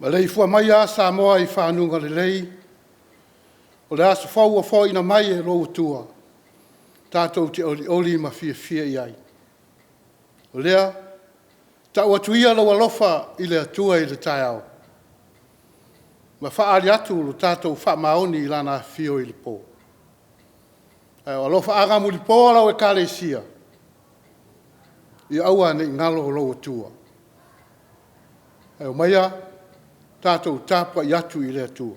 Maleifua maia Samoa i faguga lelei, o le aso fou ua foaiina mai e lou Atua tatou te olioli ma fiafia i ai. O lea, tau atu ia lou alofa i le Atua i le taeao, ma faaali atu lo tatou faamaoni i Lana Afio i le po. Ae o alofaaga mulipo a lau Ekalesia, ia aua ne i galo lou Atua. Ae omaia tatou tapuai atu i le Atua.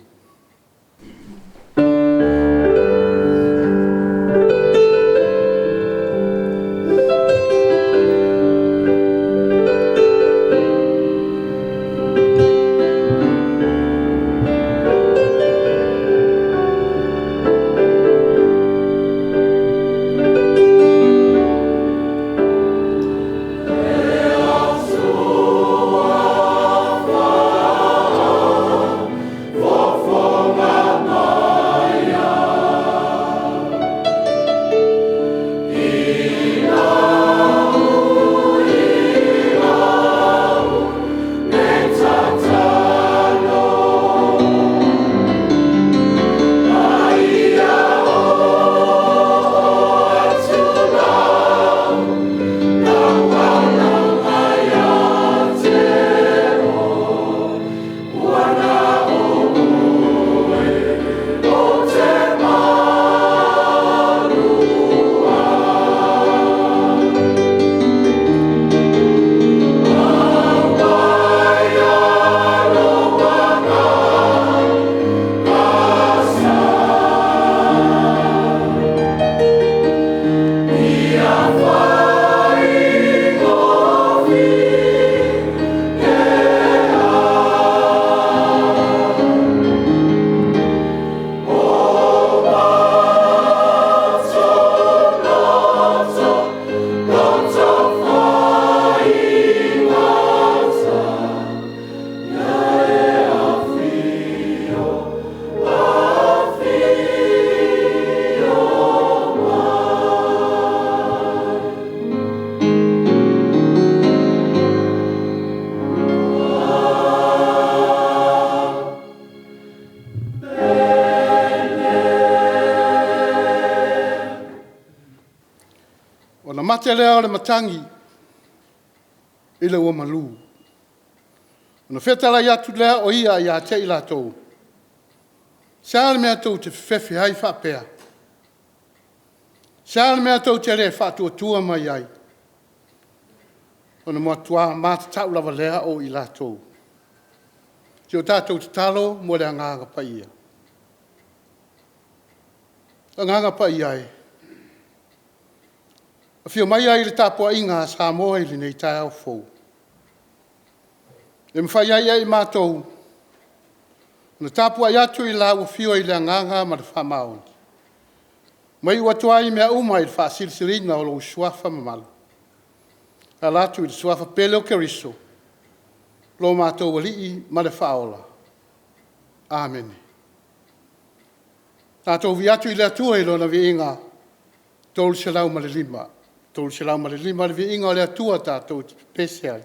Ona mate lea o le matagi i le ua malu, ona fetalai atu lea o ia ia te i latou, se a le mea tou te fefefe ai faapea? Se a le mea tou te le faatuatua mai ai? Ona matua matatau lava lea o i latou. Se i o tatou tatalo mo le Agaga Paia. Agaga Paia e, afio maia i le tapuaiga a Samoa i lenei taeao fou, e mafai ai e i matou ona tapuai atu i lau Afio i le Agaga ma le faamaoni, ma iu atu ai i mea uma i le faasilisiliga o lou Suafa mamalu, e ala atu i le Suafa pele o Keriso lo matou Alii ma le Faaola. Amene. Tatou viia atu i le Atua i Lona viiga 305, 305 le viiga o le Atua tatou te pepese ai.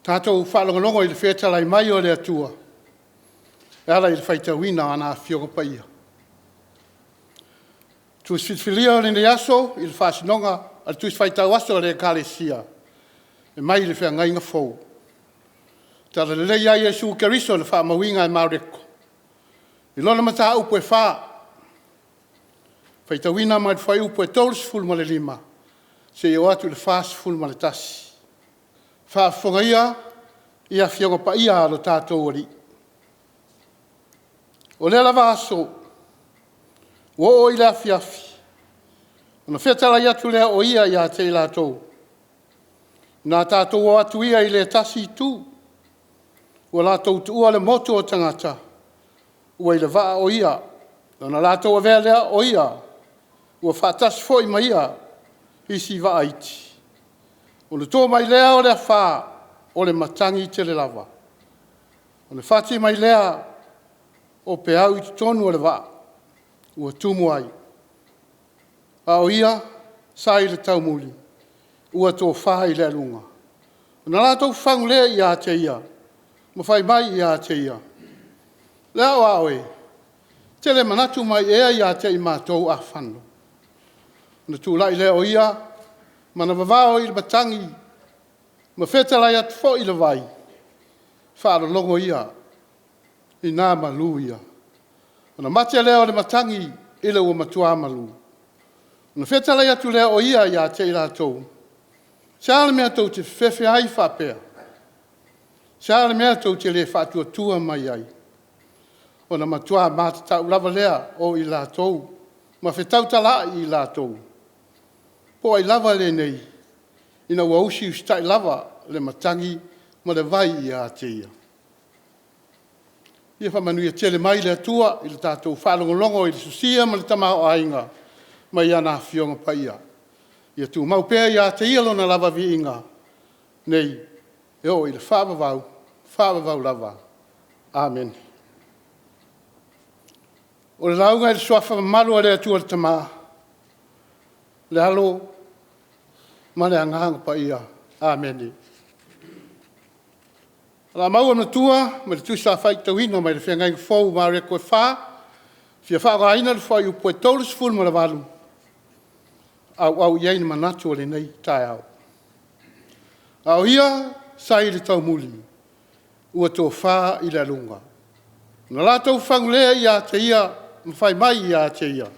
Tatou faalogologo i le fetalai mai o le Atua e ala i le faitauina o ana Afioga Paia. Tusi Filifilia o lenei aso i le faasinoga a le Tusi Faitau Aso a le Ekalesia e mai le Feagaiga Fou. Talalelei ai Iesu Keriso na faamauina e Mareko i lona mataupu e 4, faitauina mai le fuaiupu e 35 seia oo atu i le 41. Faafofoga ia i Afioga Paia a lo tatou Alii. O lea lava aso ua oo i le afiafi ona fetalai atu lea o Ia ia te i latou, “Ina a tatou o atu ia i lea tasi itu.” Ua latou tuua le motu o tagata, ua i le vaa o Ia, ona latou avea lea o Ia ua faatasi foi ma Ia isi vaa iti. Ona to mai lea o le afa, o le matagi tele lava, ona fati mai lea o peau i totonu o le vaa, ua tumu ai. A o Ia sa i le taumuli, ua tofa i le aluga. Ona latou fafagu lea ia te Ia ma fai mai ia te Ia, “Le a o a oe? E te le manatu mai ea ia te i matou afano?” Ona tulai lea o Ia ma na vavao i le matagi ma fetalai atu foi i le vai, “Faalologo ia, ina malu ia.” Ona mate lea o le matagi ina ua matua malu. Ona fetalai atu lea o Ia ia te i latou, “Se a le mea tou te fefefe ai faapea? Se a le mea tou te le faatuatua mai ai?” Ona matua matatau lava lea o i latou ma fetautalaai i latou, “Po o ai lava lenei ina ua usiusitai lava le matagi ma le vai ia te Ia?” Ia faamanuia tele mai le Atua i le tatou faalogologo i le sosia ma le tamaoaiga mai ana Afioga Paia. Ia tumau pea ia te Ia Lona lava viiga nei e oo i le faavavau, faavavau lava. Amene. O le lauga i le Suafa mamalu o le Atua le Tama, le Alo ma le Agaga Paia. Amene. O le a maua e le matua ma le Tusi Faitauina mai le Feagaiga Fou Mareko e 4, e fia faaaogaina le fuaiupu e 38 e auau i ai ni manatu o lenei taeao. A o Ia sa i le taumuli, ua tofa i le aluga. Ona latou fafagu lea ia te Ia ma fai mai ia te Ia,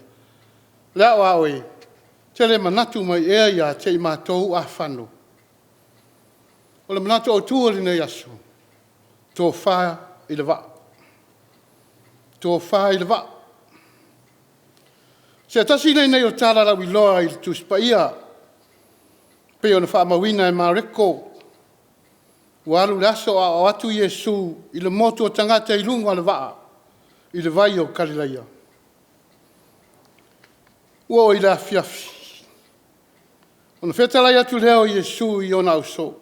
“Le a o a oe? E te le manatu mai ea ia te i matou afano?” O le manatu autu o lenei aso, tofa i le vaa, tofa i le vaa. O se tasi lenei o tala lauiloa i le Tusi Paia e pei ona faamauina e Mareko. Ua alu le aso o aoao atu Iesu i le motu o tagata i luga o le vaa i le vai o Kalilaia. Ua oo i le afiafi ona fetalai atu lea o Iesu i ona ausoo,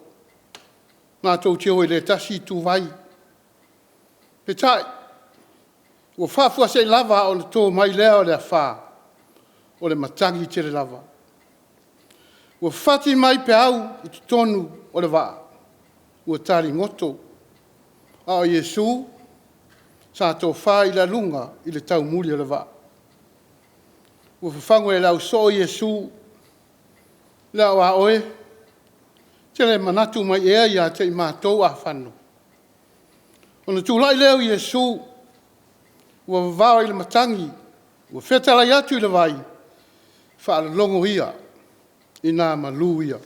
latou te o i le tasi ituvai. Peitai, ua faafuasei lava ona to mai lea o le afa, o le matagi tele lava. Ua fafati mai peau i totonu o le vaa ua taligoto, a o Iesu sa tofa i le aluga i le taumuli o le vaa. Ua fafagu e le ausoo Iesu, “Le a o a oe? E te le manatu mai ea ia te i matou afano?” Ona tulai lea o Iesu ua vavao i le matagi, ua fetalai atu i le vai, “Faalologo ia, ina malu ia.”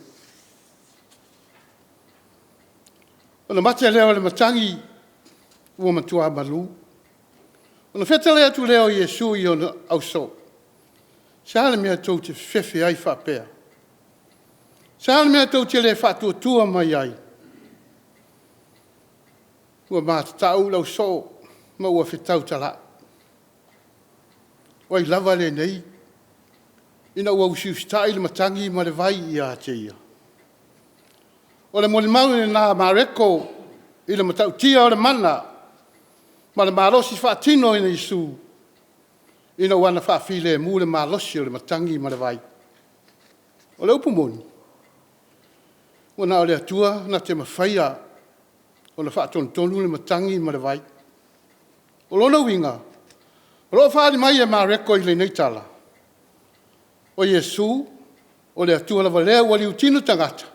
Ona mate lea o le matagi ua matua malu. Ona fetalai atu lea o Iesu i ona ausoo, “Se a le mea tou te fefefe ai faapea? Se a le mea tou te le faatuatua mai ai?” Ua matatau le ausoo ma ua fetautalalai, “O ai lava lenei ina ua usiusitai le matagi ma le vai ia te Ia?” O le molimau lena a Mareko i le matautia o le mana ma le malosi faatino o Iesu ina ua Ia faafilemu le malosi o le matagi ma le vai. O le upu moni, ua na o le Atua na te mafaia ona faatonutonu le matagi ma le vai. O lona uiga, o lo o faaali mai e Mareko i lenei tala, o Iesu o le Atua lava lea ua liutino tagata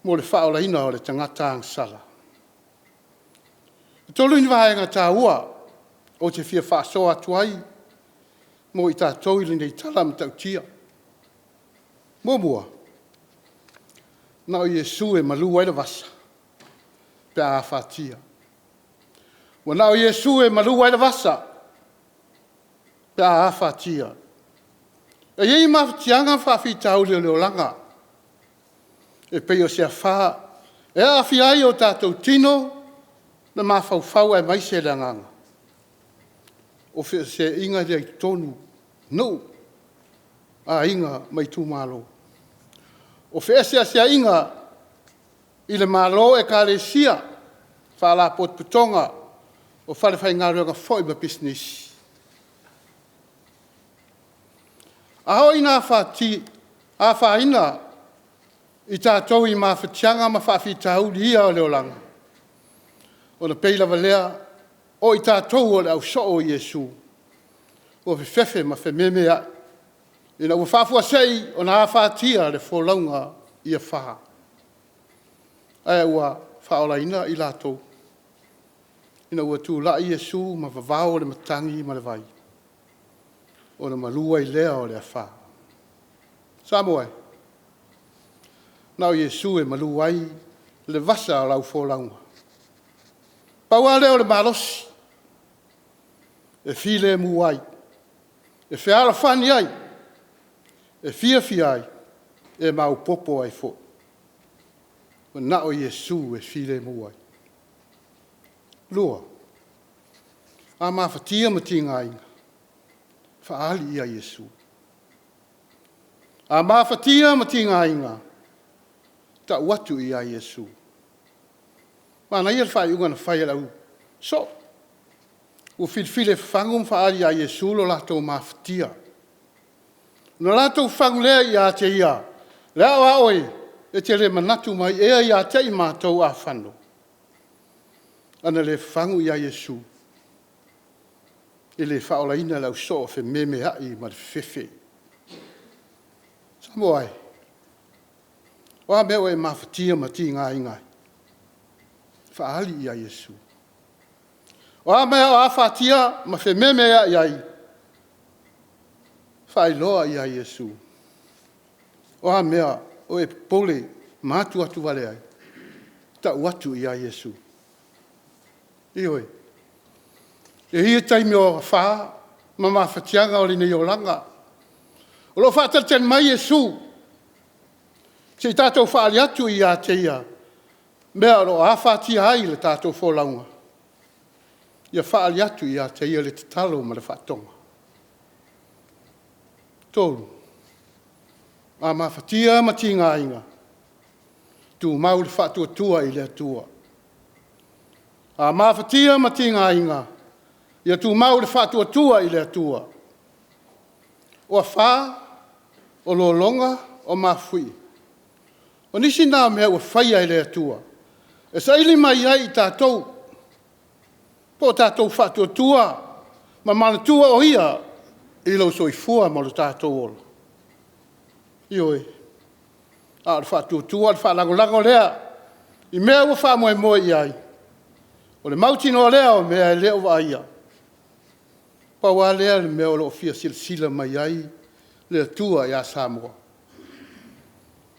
mo le faaolaina o le tagata agasala. E 3 ni vaega taua ou te fia faasoa atu ai mo i tatou i lenei tala matautia. Muamua, na o Iesu e malu ai le vasa pe a afatia. Ua na o Iesu e malu ai le vasa pe a afatia. E i ai mafatiaga ma faafitauli o le olaga e pei o se afa e aafia ai o tatou tino, le mafaufau aemaise le agaga. O feeseaiga ia i totonu o nuu, aiga ma itumalo. O feeseeseaiga i le Malo, Ekalesia, Faalapotopotoga, o falefaigaluega foi ma pisinisi. A oo ina afaina i tatou i mafatiaga ma faafitauli ia o le olaga, ona pei lava lea o i tatou o le ausoo o Iesu ua fefefe ma fememeai ina ua faafuasei ona afatia le folauga i afa, ae ua faaolaina i latou ina ua tulai Iesu ma vavao le matagi ma le vai, ona malu ai lea o le afa. Samoa e, na o Iesu e malu ai le vasa o lau folauga. Pau lava lea o le malosi e filemu ai, e fealofani ai, e fiafia ai, e maopoopo ai foi. Ua na o Iesu e filemu ai. Lua, a mafatia ma tigaina, faaali ia Iesu. A mafatia ma tigaina, tau atu ia Iesu. Manaia le faaiuga na fai e le au soo, ua filifili e fafagu ma faaali ia Iesu lo latou mafatia. Ona latou fafagu lea ia te ia, le a oe e te le manatu mai ea ia te i matou afano? A na le fafagu ia Iesu, e le faaolaina le ausoo fememeai ma le fefefe. Samoa e, o a mea ua e mafatia ma tigaina ai? Faaali ia Iesu. O a mea o afatia ma fememeai ai? Faailoa ia Iesu. O a mea ua e popole ma atuatu vale ai? Tau atu ia Iesu. Ioe. E i ai taimi o afa ma mafatiaga o lenei olaga, o lo o faatalitali mai Iesu se i tatou faaali atu ia te Ia mea o lo o afatia ai le tatou folauga, ia faaali atu ia te Ia le tatalo ma le faatoga. 3, a mafatia ma tigaina, tumau le faatuatua i le Atua. A mafatia ma tigaina, ia tumau le faatuatua i le Atua. O afa, o lologa, o mafuie, o nisi na mea ua faia e le Atua e saili mai ai i tatou po o tatou faatuatua ma manatua o Ia i lou soifua ma lo tatou ola. Ioe, a o le faatuatua o le faalagolago lea i mea ua faamoemoe i ai, o le mautinoa lea o mea e le o vaaia. Pau lava lea o le mea o lo o fia silasila mai ai le Atua ia Samoa,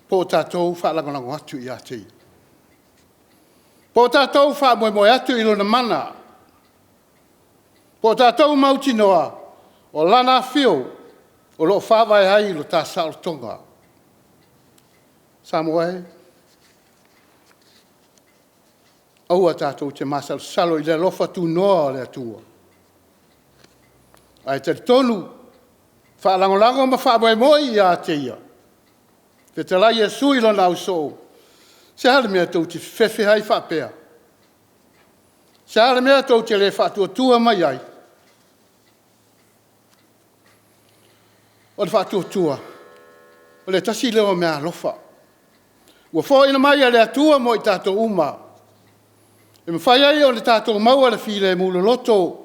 po o tatou faalagolago atu ia te Ia? Po o tatou faamoemoe atu i Lona Mana? Po o tatou mautinoa o Lana afio o lo o faavae ai lo ta saolotoga? Samoa e, aua tatou te masalosalo i le alofa tunoa o le Atua, ae talitonu, faalagolago ma faamoemoe ia te Ia. Fetalai Iesu i Lona ausoo, se a le mea tou te fefefe ai faapea? Se a le mea tou te le faatuatua mai ai? O le faatuatua, o le tasi lea o meaalofa ua foaiina mai e le Atua mo i tatou uma. E mafai ai ona tatou maua le filemu loloto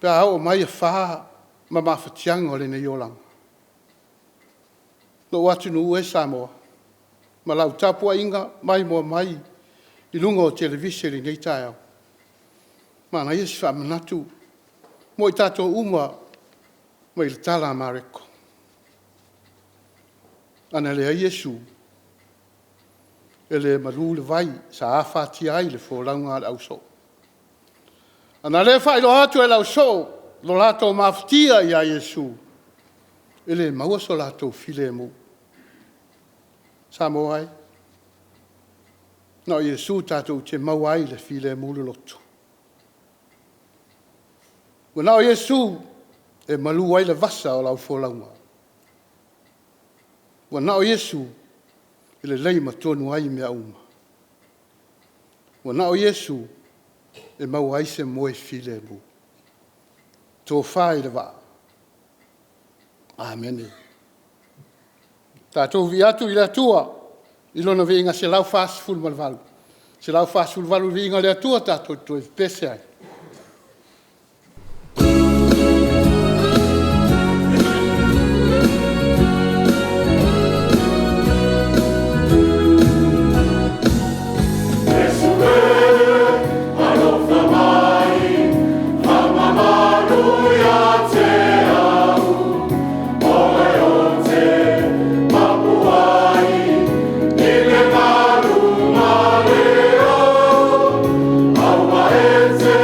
pe a oo mai afa ma mafatiaga o lenei olaga. Lou atunuu e Samoa ma lau tapuaiga maimoa mai i luga o televise i lenei taeao, manaia si faamanatu mo i tatou uma mai le tala a Mareko. Ana leai Iesu, e le malu le vai sa afatia ai le folauga a le ausoo. Ana le faailoa atu e le ausoo lo latou mafatia ia Iesu, e le maua so latou filemu. Samoa e, na o Iesu tatou te maua ai le filemu loloto. Ua na o Iesu e malu ai le vasa o lau folauga. Ua na o Iesu e lelei ma tonu ai mea uma. Ua na o Iesu e maua ai se moe filemu. Tofa i le vaa. Amene. Tatou viia atu i le Atua i Lona viiga 148, 148 le viiga o le Atua tatou toe pepese ai. Iesu e alofa mai, faamamalu ia te au, Oe ou te mapu ai i le malu male Aua e te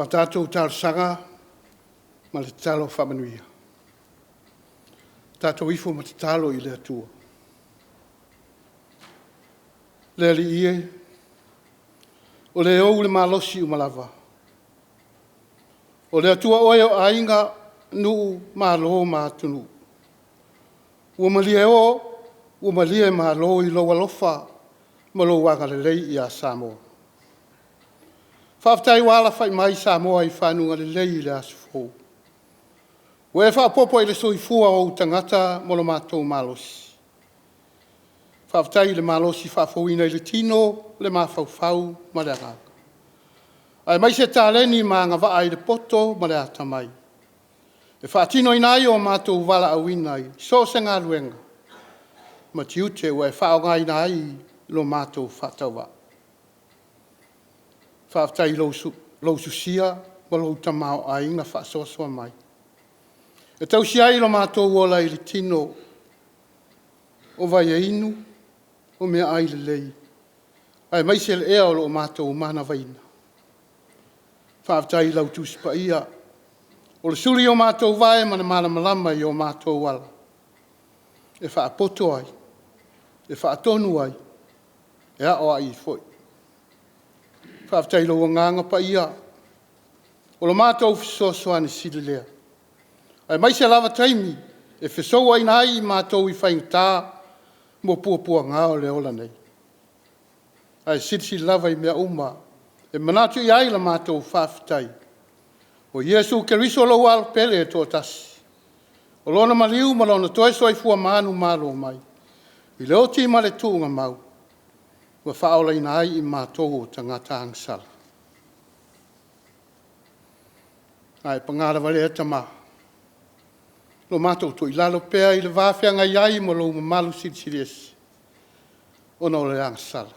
tatou talosaga ma le tatalo faamanuia, tatou ifo ma tatalo i le Atua. Le Alii e, o le ou le malosi uma lava, o le Atua oe o aiga, nuu, malo ma atunuu, ua malie o ua malie malo i lou alofa ma lou agalelei ia Samoa. Faafetai ua alafai mai Samoa i fanuga lelei i le aso fou. Ua e faaopoopo i le soifua o ou tagata ma lo matou malosi. Faafetai i le malosi faafouina i le tino, le mafaufau ma le agaga, aemaise taleni ma agavaa i le poto ma le atamai e faatinoina ai o matou valaauina i so o se galuega ma tiute ua e faaaogaina ai lo matou faatauvaa. Faafetai i lou sosia ma lou tamaoaiga faasoasoa mai e tausi ai lo matou ola i le tino, o vai e inu, o meaai lelei, aemaise le ea o lo o matou manavaina. Faafetai i lau Tusi Paia o le suli o matou vae ma le malamalama i o matou ala, e faapoto ai, e faatonu ai, e aoai ai foi. Faafetai i lou Agaga Paia o lo matou fesoasoani sili lea, aemaise lava taimi e fesouaina ai matou i faigata ma puapuaga o le ola nei, ae silisili lava i mea uma e manatu i ai la matou faafetai, o Iesu Keriso o lou Alo pele e toatasi, o Lona maliu ma Lona toe soifua manumalo mai i le oti ma le tuugamau ua faaolaina ai i matou o tagata agasala. Ae paga lava lea Tama, lo matou toilalo pea i le va feagai ai ma lou mamalu silisili ese ona o le agasala.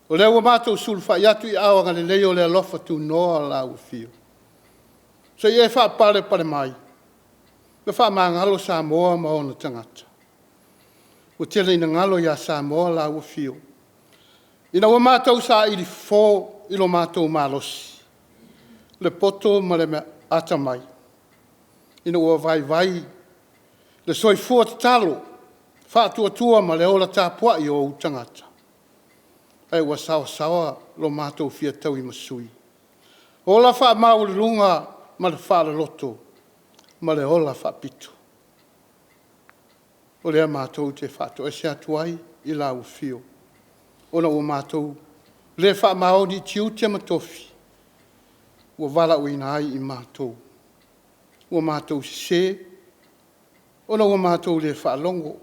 O lea ua matou sulufai atu i aao agalelei o le alofa tunoa o lau Afio, se i e faapalepale mai ma faamagalo Samoa ma ona tagata. Ua tele ina galo ia Samoa lau Afio, ina ua matou saili fofo i lo matou malosi, le poto ma le atamai, ina ua vaivai le soifua tatalo faatuatua ma le ola tapuai o ou tagata, ae ua saosaoa lo matou fia tauimasui. Ola faamaualuluga ma le faaloloto ma le ola faapito. O lea matou te faatoese atu ai i lau Afio, ona ua matou le faamaoni i tiute ma tofi ua valaauina ai i matou. Ua matou sese ona ua matou le faalogo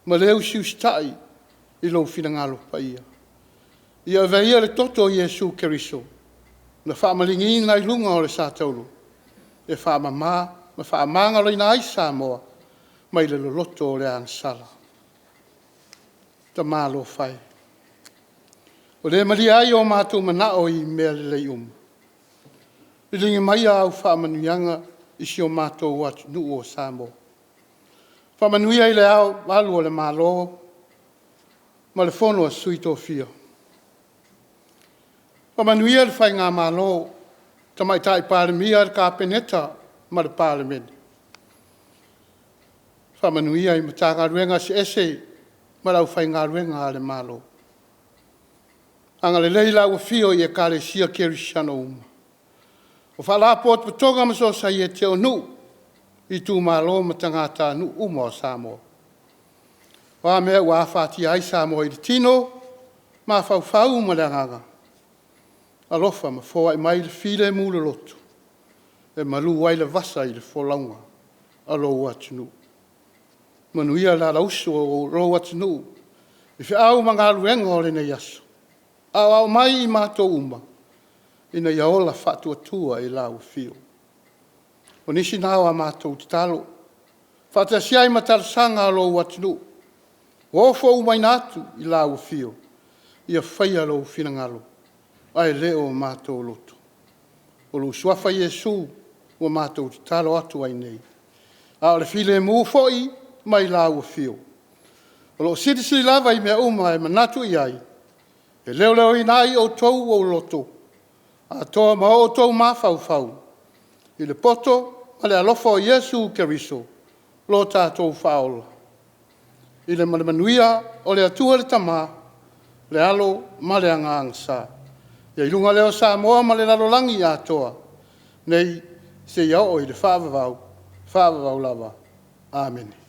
ma le usiusitai i lou finagalo paia. Ia avea ia le toto o Iesu Keriso na faamaliniina i luga o le satauro e faamama ma faamagaloina ai Samoa mai le loloto o le agasala. Tama alofa e, o le malie ai o matou manao i mea lelei uma, liligi maia au faamanuiaga i si o matou atunuu o Samoa. Faamanuia i Le Ao Mamalu o le Malo ma le Fono a Sui Tofia. Faamanuia le Faigamalo, Tamaitai Palemia, le Kapeneta ma le Palemene. Faamanuia i Matagaluega eseese ma le aufaigaluega a le Malo. Agalelei lau Afio i Ekalesia Kerisiano uma, o Faalapotopotoga ma Sosaiete o Nuu, Itumalo ma tagatanuu uma o Samoa. O a mea ua afatia ai Samoa i le tino, mafaufau ma le agaga, alofa ma foai mai le filemu loloto e malu ai le vasa i le folauga a lou atunuu. Manuia le alausu o lou atunuu i feau ma galuega o lenei aso. Aoao mai i matou uma ina ia ola faatuatua i lau Afio. O nisi na o a matou tatalo faatasi ai ma talosaga a lou atunuu ua ofoumaina atu i lau Afio, ia faia lou finagalo ae le o matou loto. O lou Suafa Iesu ua matou tatalo atu ai nei, a o le filemu foi mai lau Afio o lo o silisili lava i mea uma e manatu i ai, e leoleoina ai outou loto. atoa ma outou mafaufau i le poto ma le alofa o Iesu Keriso lo tatou Faaola, i le manuia o le Atua le Tama, le Alo ma le Agaga Sa. Ia i luga lea o Samoa ma le lalolagi atoa, nei seia oo i le faavavau, faavavau lava. Amene.